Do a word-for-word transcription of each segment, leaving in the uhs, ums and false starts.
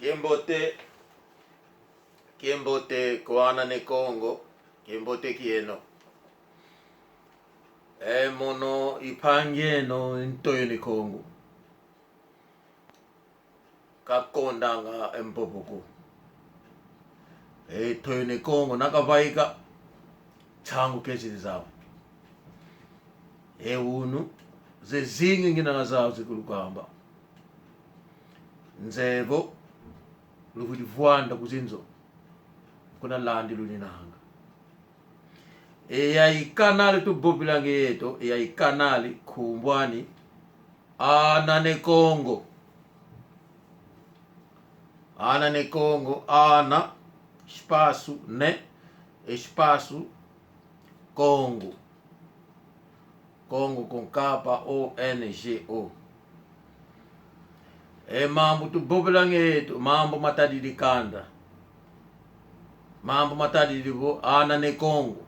Kiambote, kiambote kwa ana ne Kongo, kiambote kieno. E mono i mpangi eno Ntoyo ne Kongo. Kakondanga e mpopo ko. E Ntoyo ne Kongo na kavaika, nsangu kesi zau. E unu, zezingi ngina zau zikulukamba. Nzeye vo, luvwidi vwanda ku zinzo, kuna landi luninanga. E yayi kanali tuvovelanga yeto, e yayi kanali nkumbu ani, Ana ne Kongo. Ana ne Kongo, ana, espaço, ne, espaço, Kongo. Kongo com K, O N G O. E mambu tuvovelanga yeto, mambu matadidi kanda. Mambu matadidi vo, ana ne Kongo.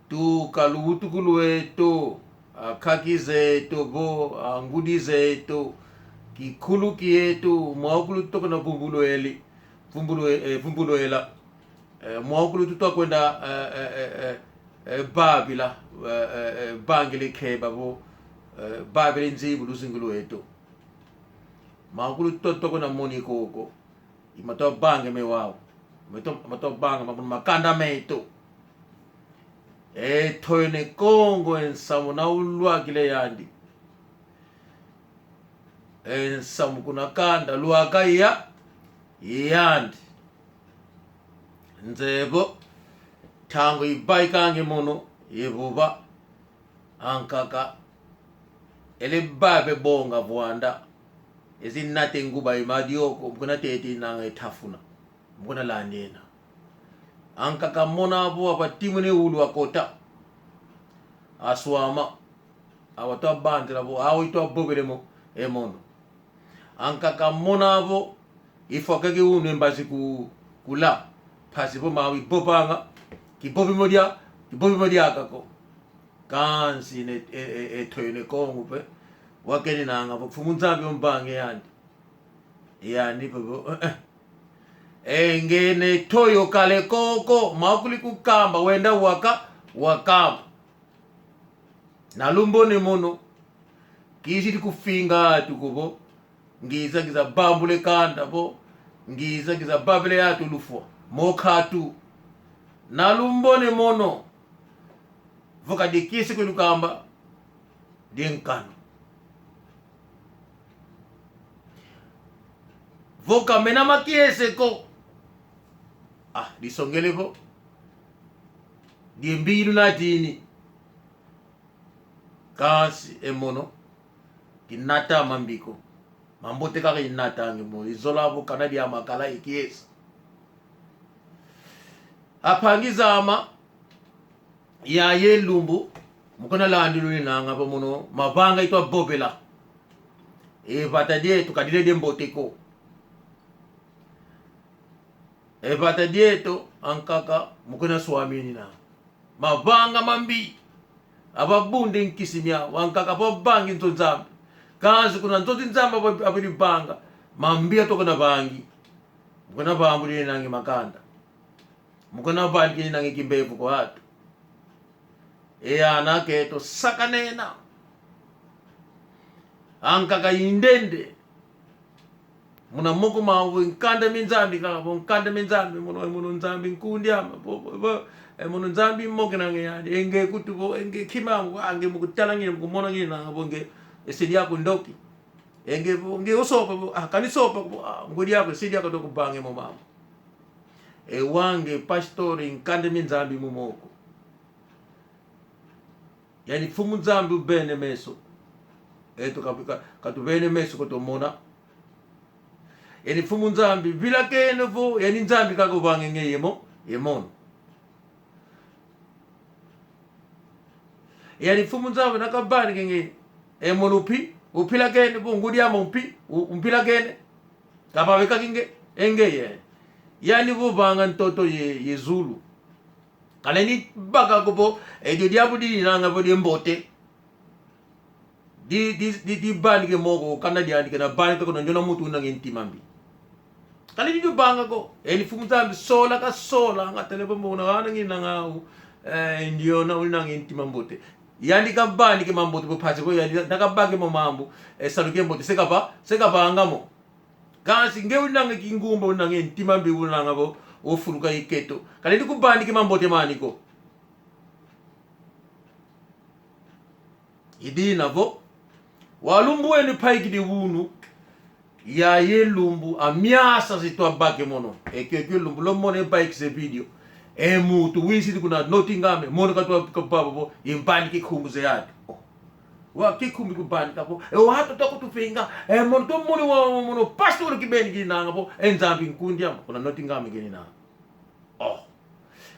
Tuka luwutu ku lweto, a nkaka zeto vo, a ngudi zeto, kinkulu kieto, mwawu kulu tokona vumbulweli, vumbulwe-, eh, vumbulwela. Eh, mwawu kulu tutwa kwenda, eh, eh, eh, eh, eh, vavila, eh, eh, eh, vangila nkeba vo, eh, vavila nzimbu luzingu lweto. Mwawu kulu tutwa, tokona moni koko. I matwa vanga me wau. Matwa, matwa vanga ma-, makanda meto. E Ntoyo ne Kongo e nsamu na ulwakila yandi. E nsamu kuna kanda lwaka ya, yandi. Nzeye vo, ntangu ivaikanga mono, yevova. Ankaka, ele vava e bonga vwanda. Ezi nata e nguba i madioko, mu kuna tetinanga e tafuna. Mu kuna landina. Ankaka mona vo ava timuna e wulu akota. Aswama. Awa twa banzila vo, awa itwa vovele mo, e mono. Ankaka mona vo, ifwa keke unu e mbazi ku-, kula. Mpasi vo mawu ivovanga, kivovi mo dia, kivovi mo diaka ko. Kansi ne, e, e, e Ntoyo ne Kongo mpe, wakeninanga vo Mfumu Nzambi umvange yandi. Yandi mpe vo, eh, eh. E nge ne Ntoyo kala koko, mawu kulu ikukamba, wenda waka, wakamba. Na lumbu ne mono, kizidi kufinga atu ko vo, ngiza, ngiza vambula e kanda vo, ngiza, ngiza vavila atu lufwa, mo nkatu. Na lumbu ne mono, vo ka dikiese ko ilukamba, dia nkanu. Vo ka mena makiese ko, ah, disongele vo, dia mbi lunatini. Kansi e mono, kinata mambi ko. Mambote kaka inatanga e mono, izola vo kana dia makala ikiese. A mpangi zama, yayi e lumbu, mu kuna landi luninanga vo mono, mavanga itwa vovela. E vata dieto ka dile dia mbote ko. E vata dieto, ankaka, mu kuna swaminina. Mavanga mambi. Ava bunde nkisi miau, ankaka ava vangi nzo Nzambi. Kansi kuna nzo Nzambi ava, ava divanga. Mambi atwa kuna vangi. Mu kuna vambulinanga e makanda. Mu kuna vanikininanga e kimbevo kwa atu. E ana akento sakanena. Ankaka indende. Muna moko mau vo nkanda mi Nzambi kaka, vo nkanda mi Nzambi, mono, mono Nzambi nkundi ama, vo, vo, vo, e mono Nzambi mokenanga yandi, e nge nkutu vo, e nge kima, vo, a nge mu kutala ngina, mu kumona ngina, vo nge, e se diaku ndoki. E nge vo, nge osompa vo, ah, kani sompa vo, ah, ngudi aku, e se diaku toko vanga e mo mambu. E wau nge pastor, nkanda mi Nzambi mu moko. Yani Mfumu Nzambi uvene meso. Eto ka, ka, ka tuvene meso ko tumona. Yani Mfumu Nzambi vilakene vo, yani Nzambi kaka uvanga nge ye mo-, ye mono. Yani Mfumu Nzambi na kavani ke nge, e mono mpi, umpilakene vo, ngudi ama mpi, u-, umpilakene. Kavaveka ke nge, e nge ye. Yani vo vanga ntoto ye, ye zulu. Ka lenda vaka ko vo, e dio diabu dininanga vo dia mbote. Di, di, di, di bandike moko, kana diandi kena bandike kuna ndiona muntu unanga ntima mbi. Kala di vanga ko. Eni Mfumu Nzambi sola kasola, nga tele bo mona wana nginanga u, eh, ndiona unanga ntima mbote. Yandi kabandike mambote vo mpasi ko, yandi na kabake mo mambu, eh, salu kiambote, se kava, se kavanga mo. Kansi nge unanga kingumba, unanga ntima mbi, unanga vo, ofuluka iketo. Kala di kubandike mambote mani ko. I dina vo, wa lumbu eni paikidi unu, yayi lumbu, amiasa zi twabake mono. E kiokio lumbu lwamona e bike ze video. E muntu wizidi kuna Nottingham, mono katwa kababa vo, imbandike nkumbu ze atu. Oh. Wa kinkumbu kubandika vo, e watu twakutufinga, e mono twamona wa mono, pastor kibeni kinanga vo, e Nzambi nkundi ama, kuna Nottingham kinina. Oh.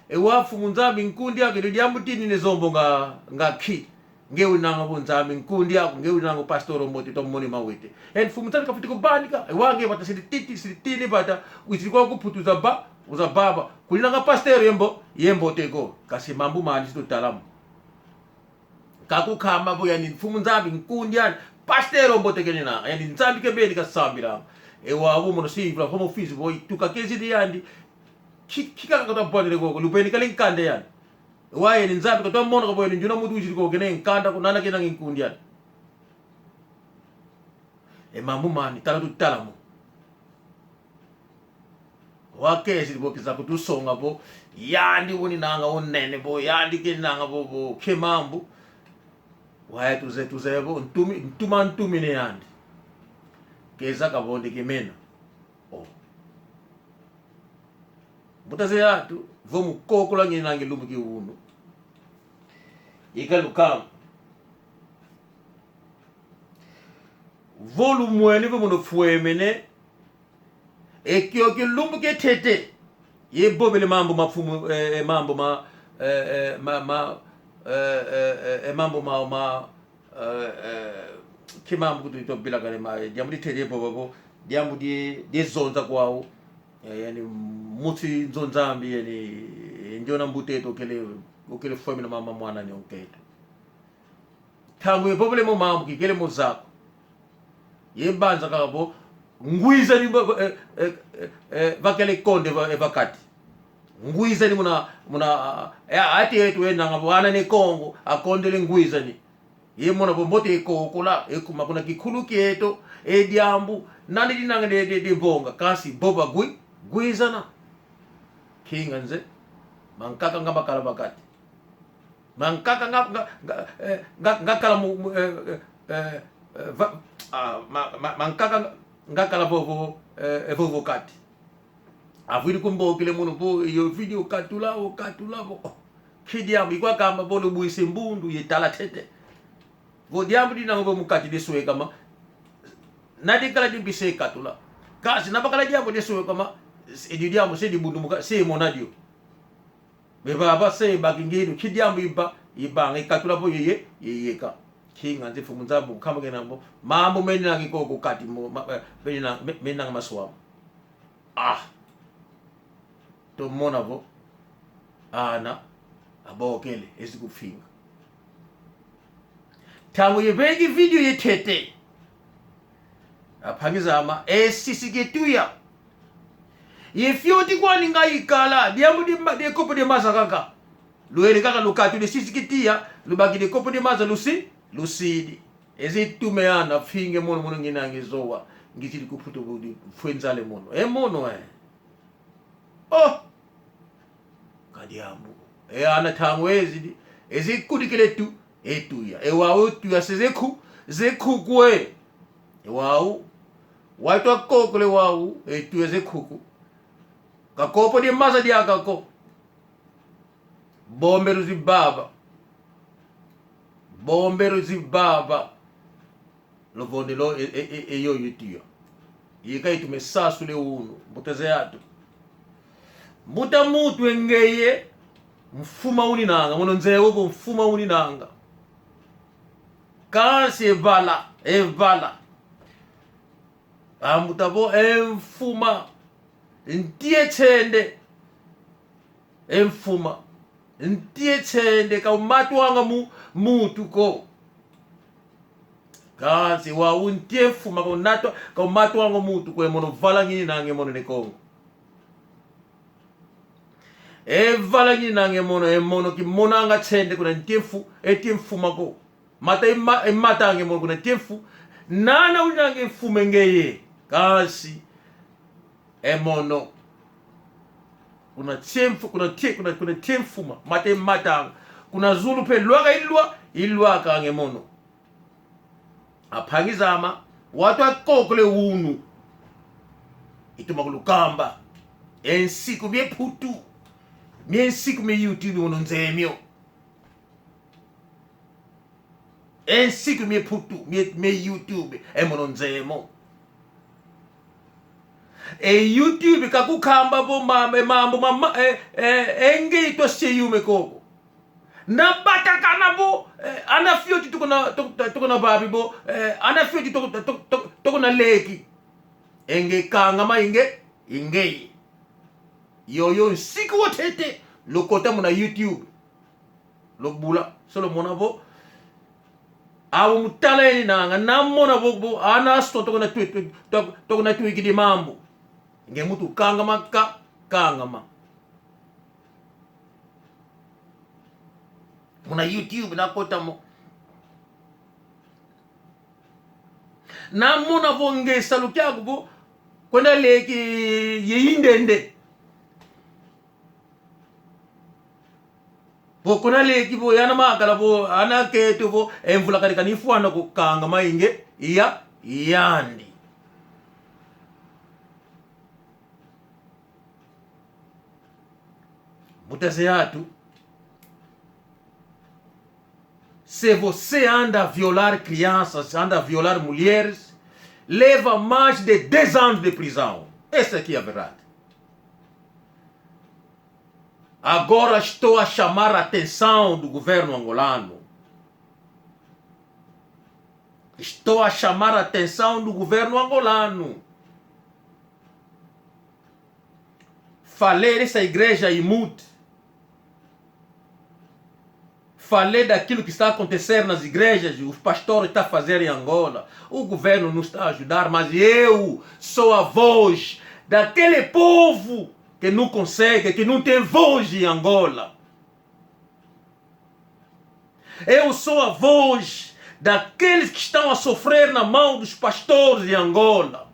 E wa Mfumu Nzambi nkundi aku, e diambu tini ne zombo nga, nga ki. Nge unanga vo Nzambi nkundi aku, nge unanga pastor mbote, twamona mawete. E Mfumu Nzambi kafwete kubandika, e wa nge vata sidi titi, sidi tini vata, wizidi kwa ku Mputu za ba, uza baba. Kuninanga pastor ye mbo, ye mbote ko. Kansi mambu mani si tutala mo. Kakukamba vo yandi Mfumu Nzambi nkundi andi, pastor mbote kenina, yandi Nzambi kibeni kasambila. E wau mono si vula fomo Fizi vo, tuka kezidi yandi. Ki, ki kaka kota bwanile koko, lubeni kale nkanda yandi. E wa yandi Nzambi kota mona ko vo yandi ndiona muntu wizidi ko kena nkanda ko, nana kena nkundi andi. E mambu mani, tala tutala mo. Wa kezidi vo kiza kutusonga vo, yandi uninanga unene vo, yandi kinanga vo, vo, ke mambu. Wa ye tuze, tuze vo, ntumi, ntuma, ntumine yandi. Keza kavondeke mena. Oh. Mbuta ze atu, vo mu kokola nginanga lumbu ki unu. Ika lukamba. Vo lumwene vo mono fwemene, e kiokio lumbu kia ntete. Ye vovele mambu ma mfumu, eh, eh, mambu ma, eh, eh, ma, ma, eh, eh, eh, eh, mambu ma, ma, eh, eh, ki mambu kutu ito bila kale ma, eh, diambu di ntete ye vova vo, diambu di, di zonza kwau. Eh, yandi musi nzo Nzambi, yandi, eh, ndiona mbuta eto ukele, ukele fwemene mama mwana ni nkento. Ntangu ye vovele mo mambu kikele mo zako. Ye banza kaka vo, ngwizani vo, eh, eh, eh, eh, vakele konde va, eh, va kati. Ngwizani muna, muna, eh, ati etu enanga vo ana ne Kongo, akondele ngwizani. Ye mona vo mbote ekokola, ekuma kuna kikulu kieto, e diambu, nani dinanga de, de, de bonga, kansi vova ngwi, ngwizana. Kinga nze, mankaka nga makala va kati. Mankaka nga, nga, nga, eh, nga, nga kala mu, mu, eh, eh, eh, eh, va, ah, ma, ma, mankaka nga, nga kala vovo, eh, eh, vovo kati. Avwidi kumbokele mono vo, yo video katula, o katula vo. Oh, ki diambu, ikwa kamba vo lubwisi mbundu, ye tala ntete. Vo diambu dina vo mu kati diswekama. Na dikala di mpisa katula. Kansi na bakala diambu diswekama, e di diambu se dibundumuka, se mona dio. Beba ba se ba kingenu, ki diambu iba, iba nga ikatula vo yeye, yeye ka. Kinga nze Mfumu Nzambi, nkama kena mo. Mambu meni nangi koko kati mo, ma, eh, meni na, me, meni nanga maswamu. Ah. Tomona vo. Ana. Abokele, ezi kufinga. Ntangu ye veki video ye ntete. Ampangi zame, e sisi ke tuya. Ye fioti kwani nga ikala, diambu di ma-, di kopo di maza kaka. Lwele kaka lukatu di sisi ke tiya, lubaki di kopo di maza lusi, lusidi. Ezi tume ana, finge mono mono ngina ngizowa, ngizidi ku Mputu budi, fwe nzale mono. E mono, eh. Oh! Ka diambu. E ana ntangu ezidi, ezi kudikile tu, e tuya. E wau tuya se ze nku-, ze nkuku e. E wau. Wau twa kokole wau, e tuya ze nkuku. Ka kopo di maza diaka ko. Bombero zibaba. Bombero zibaba. Luvondelo e, e, e, e yoyo tuya. Yika itu me sasule unu, mbuta ze atu. Mbuta muntu e ngeye, mfuma uninanga, mono nze wo vo mfuma uninanga. Kansi e vala, e vala. Ambuta vo, e mfuma, ntie nsende. E mfuma, ntie nsende ka umatwanga mu, muntu ko. Kansi wau ntie mfuma ko, nata ko, matwanga muntu ko, e mono vala ngininanga e mono Ne Kongo. E vala ngininanga e mono, e mono kimonanga nsende kuna ntie mfu-, e ntie mfuma ko. Mata e ma-, e matanga e mono kuna ntie mfu-, nana uninanga e mfuma ngeye. Kansi e mono kuna ntie mfu-, kuna ntie, kuna, kuna ntie mfuma, mata e matanga. Kuna zulu mpe lwaka ilwa, ilwakanga e mono. A mpangi zame, watu akokele unu. Itoma kulukamba. E nsiku mie Mputu, mie nsiku mie YouTube mono nzeye mio. E nsiku mie Mputu, mie, mie YouTube, e mono nzeye mo. E YouTube kakukamba vo ma-, e mambu ma-, ma-, e, e, e nge itwa sie yume koko. Na batakana vo, eh, ana fioti tuko na, tu-, tu-, tuko na babi vo, eh, ana fioti tuko, tuko, tuko, tuko na leki. E nge kangama e nge, e nge. Yoyo nsiku wa ntete, lukota muna YouTube. Lubula, se lumona vo, awu mu tala eninanga, na mona vo, vo, ana so tuko na twi-, twi-, tuko, tuko na twikidi mambu. Nge muntu kangama ka, kangama. Muna YouTube nakota mo. Na mona vo nge salu kiaku vo kwenda leki ye indende. Vo kuna leki vo yana makala vo ana keto vo e mvula kadi kani fwana ko, kangama e nge, iya, yandi. Mbuta ze atu. Se você anda a violar crianças, anda a violar mulheres, leva mais de dez anos de prisão. Essa aqui é a verdade. Agora estou a chamar a atenção do governo angolano. Estou a chamar a atenção do governo angolano. Falei dessa igreja Imut. Falei daquilo que está a acontecer nas igrejas, os pastores estão a fazer em Angola. O governo não está a ajudar, mas eu sou a voz daquele povo que não consegue, que não tem voz em Angola. Eu sou a voz daqueles que estão a sofrer na mão dos pastores de Angola.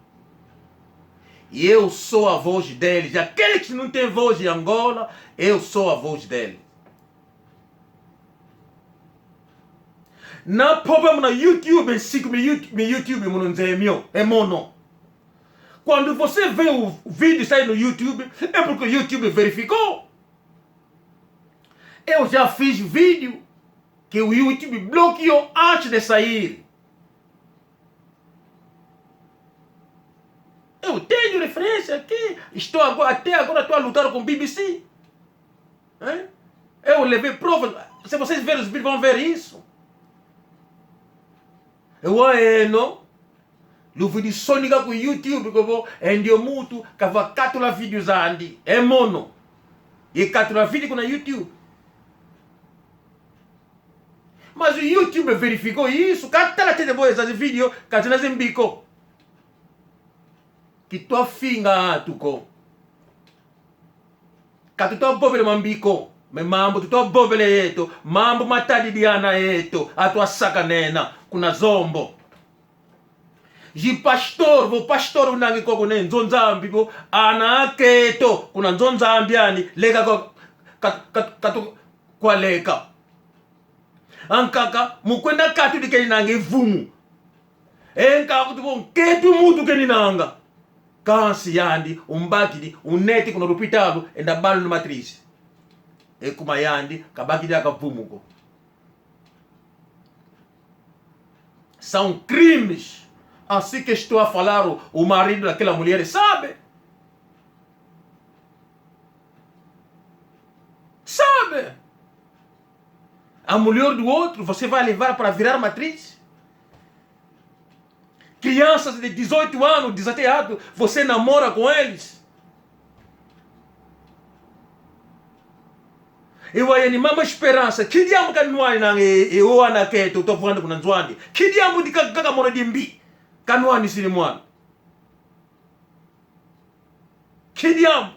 E eu sou a voz deles. Aqueles que não têm voz em Angola, eu sou a voz deles. Na problema na YouTube, em cinco mil YouTube, YouTube, mono nzeye mio, é mono. Quando você vê o vídeo sair no YouTube, é porque o YouTube verificou. Eu já fiz vídeo que o YouTube bloqueou antes de sair. Eu tenho referência aqui. Estou agora, até agora estou a lutar com o B B C. Hein? Eu levei provas. Se vocês verem os vídeos, vão ver isso. Eu, é, não. Luvwidi sonika ku YouTube ko vo, e ndioyo muntu kavakatula vídeo zandi. É mono. Yakatula vídeo kuna YouTube. Mas o YouTube verificou isso, katala ntete vo e zazi vídeo ka zina za mbi ko. Kitwa finga atu ko. Ka tutwa vovela mambi ko. Mais mambu tutwa vovela yeto, mambu matadidi ana eto, atwa sakanena kuna Zombo. Zi pastor, vo pastor unangi koko ne nzo Nzambi vo ana aketo kuna nzo Nzambi ani, leka ko, kat-, kat-, katu kwa leka. Ankaka, mu kwenda katudi keninanga e vumu. E nkaka kutu vo nkento muntu keninanga. Kansi yandi, umbakidi, uneti kuna lupitalu, enda balula matriz. E kuma yandi, kabakidi aka vumu ko. São crimes. Assim que estou a falar, o, o marido daquela mulher sabe. Sabe. A mulher do outro, você vai levar para virar matriz? Crianças de dezoito anos, dezassete anos, você namora com eles? E wau yani Mama Esperança, nki diambu kanwaninanga e, e o ana akento twa vwanda kuna nzo andi? Nki diambu di ka-, kaka mono dimbi kanwanisini mwana? Nki diambu?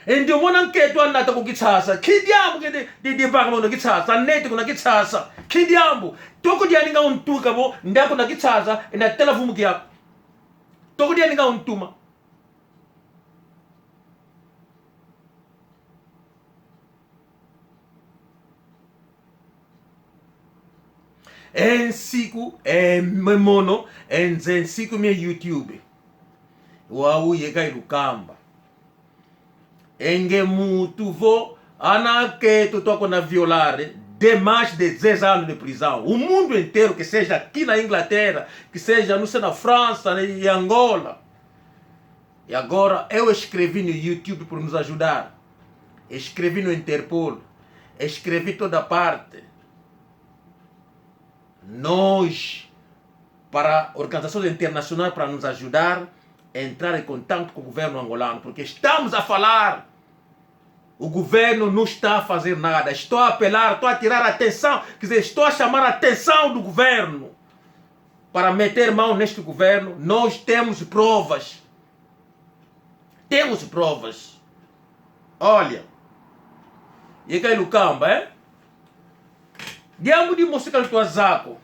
E ndio mwana nkento anata ku Kinshasa. Nki diambu ke di, di, di vanga mono Kinshasa, anete kuna Kinshasa? Nki diambu? Toko diani nga untuka vo, nda kuna Kinshasa, enda tala vumu kiaku. Toko diani nga untuma. E nsiku, e me-, mono, e nze nsiku mia YouTube. Wau yeka ilukamba. E nge muntu vo, ana akento twa kwenda violar, de mais de dez anos de prisão. O mundo inteiro, que seja aqui na Inglaterra, que seja, não sei, na França, né, em Angola. E agora, eu escrevi no YouTube por nos ajudar. Escrevi no Interpol. Escrevi toda parte. Nós, para organizações internacionais para nos ajudar a entrar em contato com o governo angolano, porque estamos a falar, o governo não está a fazer nada. Estou a apelar, estou a tirar a atenção, quer dizer, estou a chamar a atenção do governo para meter mão neste governo. Nós temos provas. Temos provas. Olha. Yeka ilukamba, eh? Diambu dimosi ka lutwa zaya ko.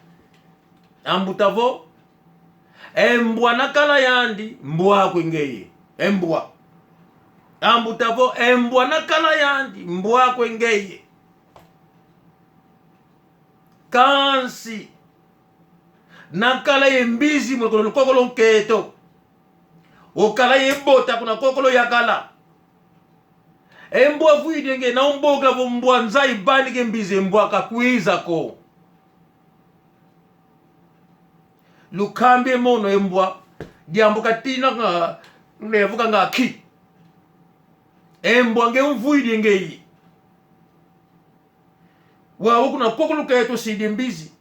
Ambuta vo, e mbwa na kala yandi, mbwa kwe ngeye. E mbwa. Ambuta vo, e mbwa na kala yandi, mbwa kwe ngeye. Kansi, na kala ye mbizi mu kuna lukokolo nkento. O kala ye bota kuna kokolo yakala. E mbwa vwidi e nge, na umbokela vo mbwa nza ivanika e mbizi, e mbwa kakwiza ko. Lukambi e mono e mbwa, diambu katina nga, levuka nga nki. E mbwa nge umvwidi e ngeye. Wau kuna kokolo nkento sidi e mbizi.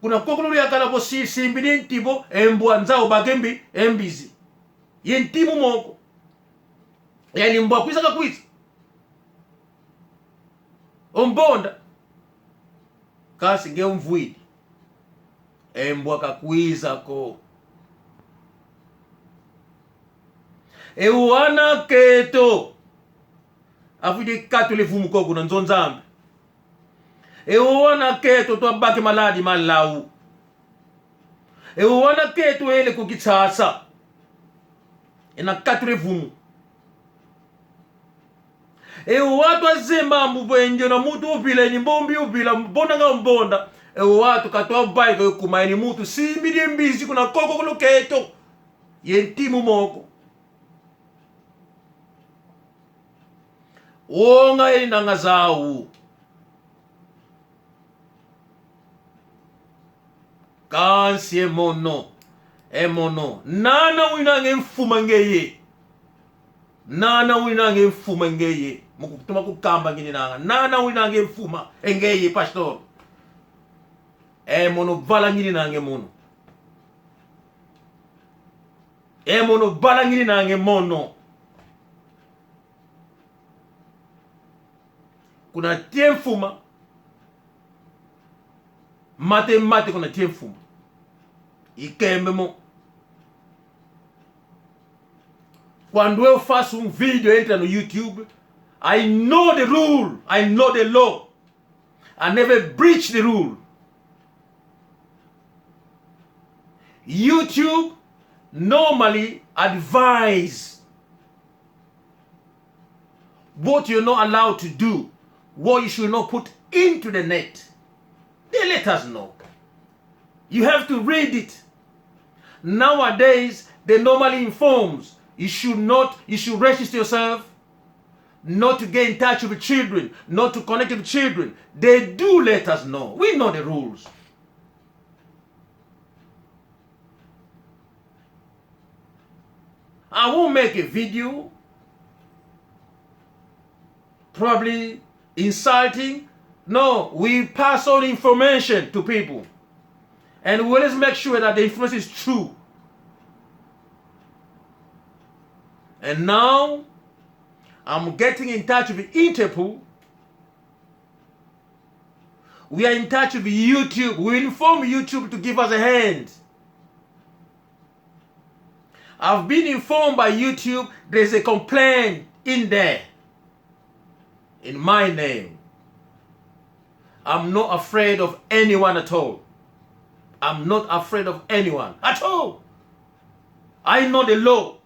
Kuna kokolo yakala vo si-, simbidi nti vo, e mbwa nza ubaka e mbi-, e mbizi. Ye nti mu moko. Yani mbwa kwiza kakwiza. Ombonda. Kansi nge umvwidi. E mbwa kakwiza ko. E o ana akento. Avwidi katula e vumu ko kuna nzo Nzambi. E o ana akento twa baka e maladi ma lau. E o ana akento ele ku Kinshasa. Ena katula e vumu. E o wantu azeye mambu vo e ndiona muntu uvila, e ni mbombi uvila, mbonda nga mbonda. E o wantu katwa vaika yo kuma, e ni muntu simbidi e mbizi kuna kokolo nkento. Ye nti mu moko. Wonga e nanga zau. Kansi e mono, e mono. Nana winanga e mfuma ngeye. Nana winanga e mfuma ngeye. Mu kutoma kukamba ngininanga. Nana winanga e mfuma e ngeye, pastor. E mono, vala ngininanga e mono. E mono, vala ngininanga e mono. Kuna ntia e mfuma. Mate, mate kuna ntia e mfuma. Ikembe mo. Quando eu faço um vídeo, entra no YouTube, I know the rule, I know the law. I never breach the rule. YouTube normally advise what you're not allowed to do, what you should not put into the net. They let us know. You have to read it. Nowadays, they normally informs you should not, you should register yourself, not to get in touch with children, not to connect with children. They do let us know. We know the rules. I won't make a video, probably insulting. No, we pass on information to people. And we always make sure that the information is true. And now, I'm getting in touch with Interpol. We are in touch with YouTube. We inform YouTube to give us a hand. I've been informed by YouTube there's a complaint in there in my name. I'm not afraid of anyone at all. I'm not afraid of anyone at all. I know the law.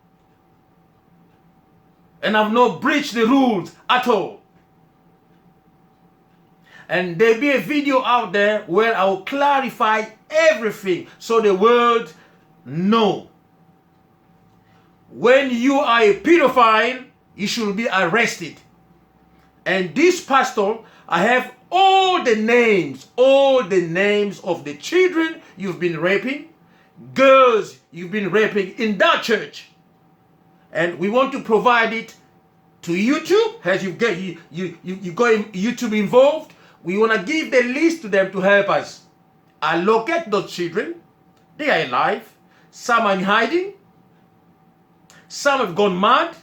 And I've not breached the rules at all. And there be a video out there where I will clarify everything so the world know. When you are a pedophile, you should be arrested. And this pastor, I have all the names, all the names of the children you've been raping, girls you've been raping in that church. And we want to provide it to YouTube, as you get, you, you, you, you got YouTube involved. We want to give the list to them to help us allocate those children. They are alive. Some are in hiding. Some have gone mad.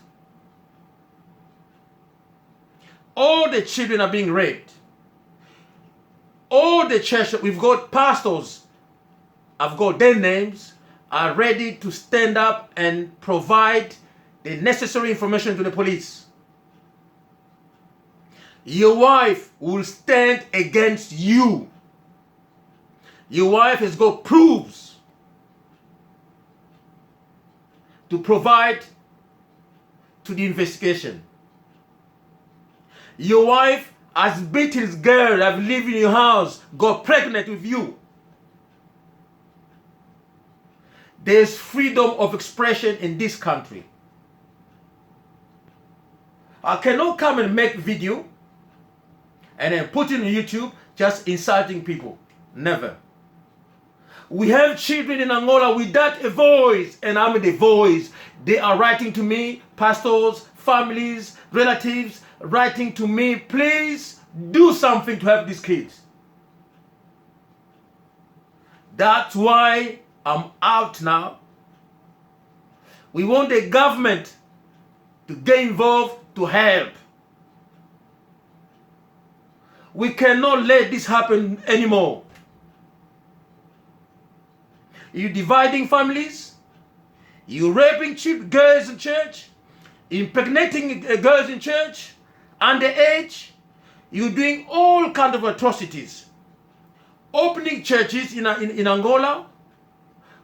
All the children are being raped. All the church, we've got pastors, I've got their names, are ready to stand up and provide the necessary information to the police. Your wife will stand against you. Your wife has got proofs to provide to the investigation. Your wife has beaten this girl, have lived in your house, got pregnant with you. There's freedom of expression in this country. I cannot come and make video and then put it on YouTube just insulting people. Never. We have children in Angola without a voice, and I'm the voice. They are writing to me, pastors, families, relatives, writing to me, "Please do something to help these kids." That's why I'm out now. We want the government to get involved to help. We cannot let this happen anymore. You dividing families, you raping chil-, girls in church, impregnating, uh, girls in church, underage, you doing all kind of atrocities. Opening churches in, in, in Angola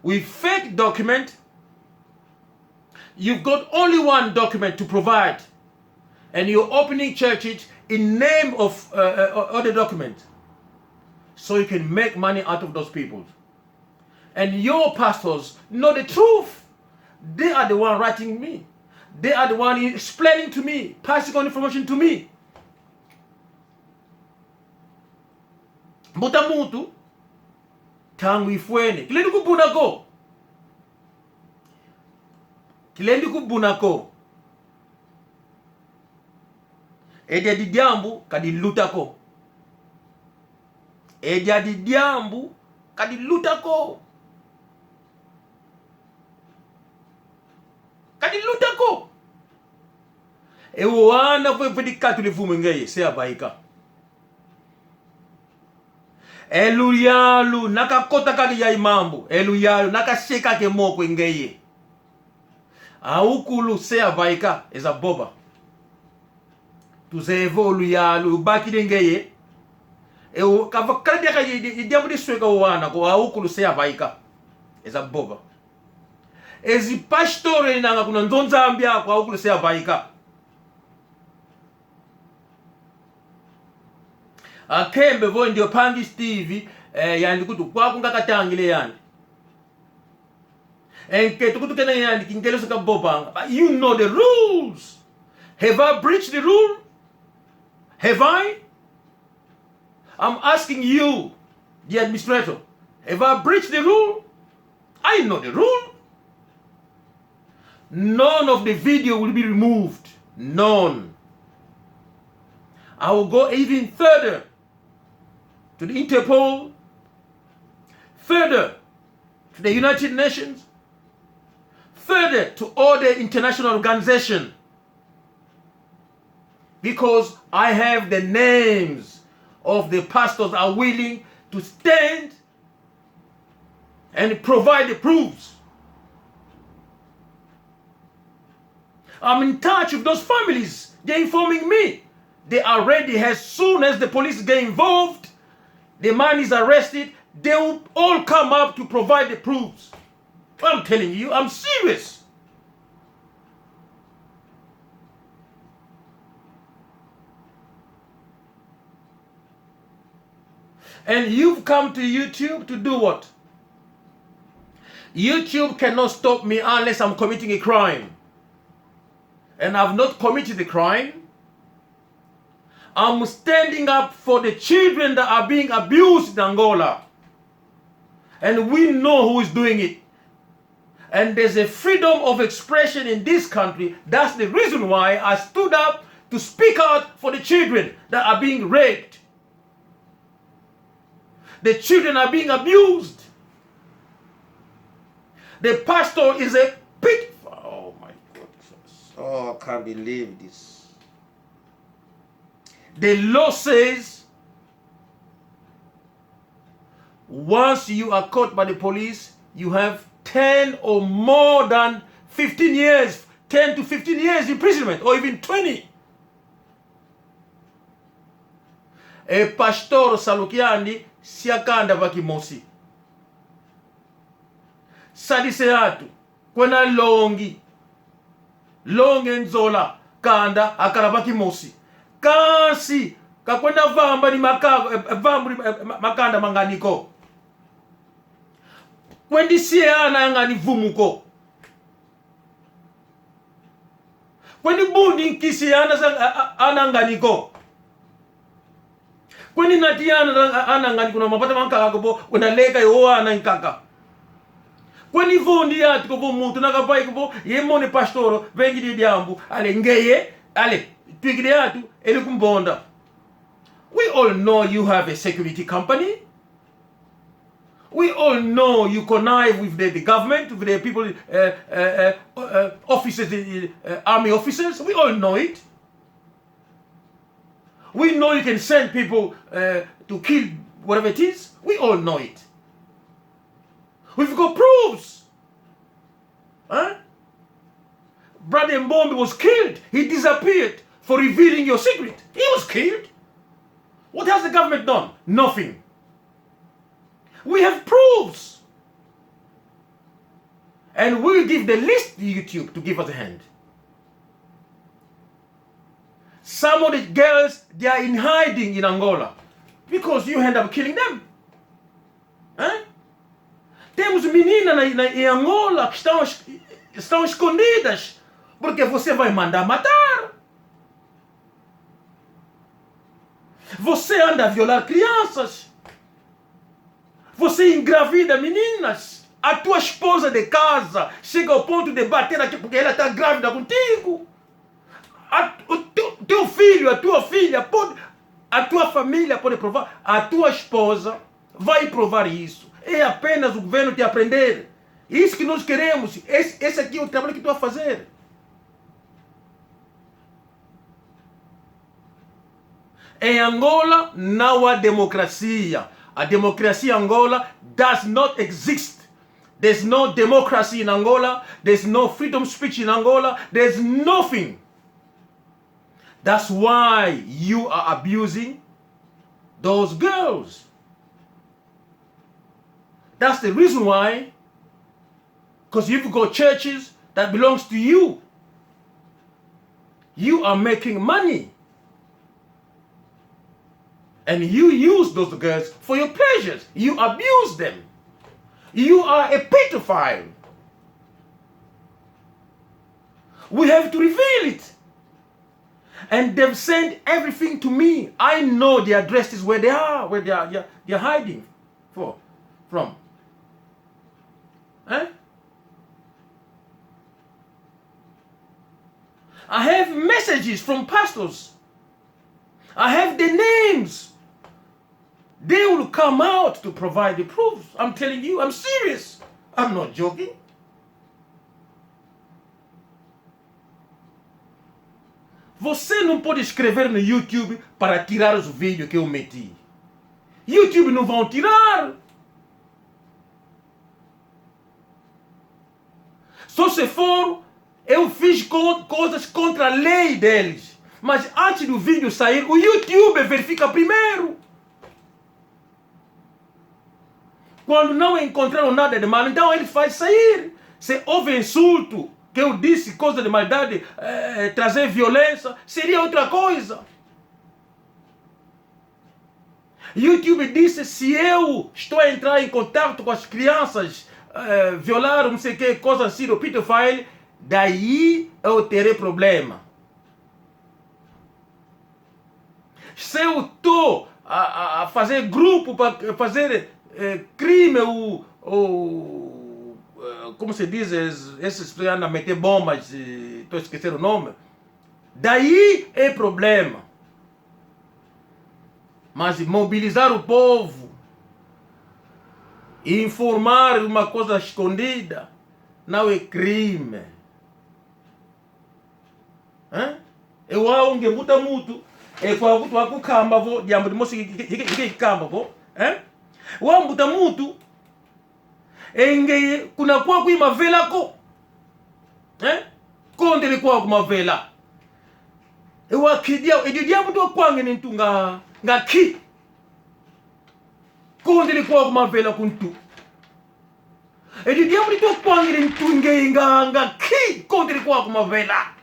with fake document. You've got only one document to provide, and you're opening churches in name of, uh, uh, other document, so you can make money out of those people. And your pastors know the truth. They are the one writing me. They are the one explaining to me, passing on information to me. Mbuta muntu, ntangu ifwene. Kilendi kubuna ko. Kilendi kubuna ko. E diadi diambu ka diluta ko. E diadi diambu ka diluta ko. Ka diluta ko. E wana vo, vo dikatula e vumu ngeye, se yavaika. E luyalu, na kakota kaka yayi mambu. E luyalu, na kaseka kaka e moko e ngeye. Awukulu se yavaika, eza vova. Tuzeye vo luyalu lubakidi e ngeye. E o, kavakala diaka i, i, i diambu disweka wana ko, awukulu se yavaika, eza vova. E zi pastor enanga kuna nzo Nzambi aku, awukulu se yavaika. Akembe vo ndio mpangi Steve, eh, yandi nkutu kwaku nga katangila e yandi. E nkento nkutu kena yandi, kingelo se kavovanga. But you know the rules. Have I breached the rule? Have I? I'm asking you, the administrator, have I breached the rule? I know the rule. None of the video will be removed. None. I will go even further to the Interpol, further to the United Nations, further to all the international organization. because I have the names of the pastors are willing to stand and provide the proofs. I'm in touch with those families. They're informing me they are ready. As soon as the police get involved, the man is arrested, they will all come up to provide the proofs. I'm telling you, I'm serious. And you've come to YouTube to do what? YouTube cannot stop me unless I'm committing a crime. And I've not committed the crime. I'm standing up for the children that are being abused in Angola. And we know who is doing it. And there's a freedom of expression in this country. That's the reason why I stood up to speak out for the children that are being raped. The children are being abused. The pastor is a pit. Oh my God. Oh, I can't believe this. The law says once you are caught by the police, you have ten or more than fifteen years, ten to fifteen years imprisonment, or even twenty. E pastor salu kiandi, sia kanda va kimosi. Sadisa e atu, kwenda longi. Longi e nzola, kanda akala va kimosi. Kansi, ka kwenda vamba ni maka-, eh, eh, vamba ni, eh, ma-, makanda ma ngani ko. Kwendi sie ana a ngani vumu ko. Kwendi bundi nkisi ana za, a, a, ana ngani ko. Kwendi nati ana, a, ana ngani kuna mavata ma nkaka ko vo, kwenda leka yo ana nkaka. Kwendi vondi atu ko vo muntu na kavai ko vo, ye mone pastor, vengidi diambu, ale ngeye, ale, twikidi atu, ele kumbonda. We all know you have a security company. We all know you connive with the, the government, with the people, uh, uh, uh, uh, officers, uh, uh, army officers. We all know it. We know you can send people, uh, to kill whatever it is. We all know it. We've got proofs. Huh? Brother Mbombi was killed. He disappeared for revealing your secret. He was killed. What has the government done? Nothing. We have proofs. And we will give the list to YouTube to give us a hand. Some of the girls, they are in hiding in Angola because you end up killing them. Hein? Temos menina na, na, em Angola que estão, estão escondidas porque você vai mandar matar. Você anda a violar crianças. Você engravida meninas. A tua esposa de casa chega ao ponto de bater aqui porque ela está grávida contigo. A, o teu, teu filho, a tua filha pode, a tua família pode provar, a tua esposa vai provar isso. É apenas o governo te aprender. Isso que nós queremos. Esse, esse aqui é o trabalho que estou a fazer. Em Angola não há democracia. A democracia em Angola does not exist. There's no democracy in Angola. There's no freedom speech in Angola. There's nothing. That's why you are abusing those girls. That's the reason why, because you've got churches that belongs to you. You are making money. And you use those girls for your pleasures. You abuse them. You are a pedophile. We have to reveal it. And they've sent everything to me. I know the addresses where they are, where they are, they are, they are hiding for, from. Eh? I have messages from pastors. I have the names. They will come out to provide the proofs. I'm telling you, I'm serious. I'm not joking. Você não pode escrever no YouTube para tirar os vídeos que eu meti. YouTube não vão tirar. Só se for, eu fiz co- coisas contra a lei deles. Mas antes do vídeo sair, o YouTube verifica primeiro. Quando não encontraram nada de mal, então ele faz sair. Se houve insulto, que eu disse coisa de maldade, eh, trazer violência, seria outra coisa. YouTube disse, se eu estou a entrar em contato com as crianças, eh, violar, não sei o que, coisa assim, do pedophile, daí eu terei problema. Se eu estou a, a, a fazer grupo para fazer, eh, crime, o, o, eh, como se diz, es- esses que andam a meter bombas, estou a esquecer o nome, daí é problema. Mas mobilizar o povo, informar uma coisa escondida, não é crime. Hein? E wau nge mbuta muntu, e kwa kutu wakukamba vo, diambu dimosi ki- ki- ki- ki- kikamba vo. Hein? Wau mbuta muntu, e nge kuna kwaku i mavela ko. Hein? Kondele kwaku mavela. E wau nki dia, e di diambu dio kwangene ntu nga, nga nki? Kondele kwaku mavela ku ntu. E di diambu dio kwangene ntu nge nga, nga nki? Kondele kwaku mavela.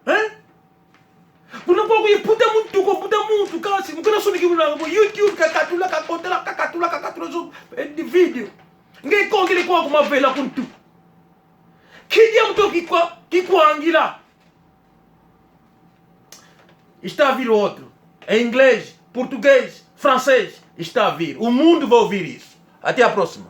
Hein? Kuna kwaku i mbuta muntu ko, mbuta muntu, kansi mu kuna soni ki muna bo YouTube kakatula, kakotela, kakatula, kakatula zo, eh, di vídeo. Nge kondele kwaku mavela ku ntu. Nki diambu dio kikwa-, kikwangila? Está a vir outro. Em inglês, português, francês, está a vir. O mundo vai ouvir isso. Até à próxima.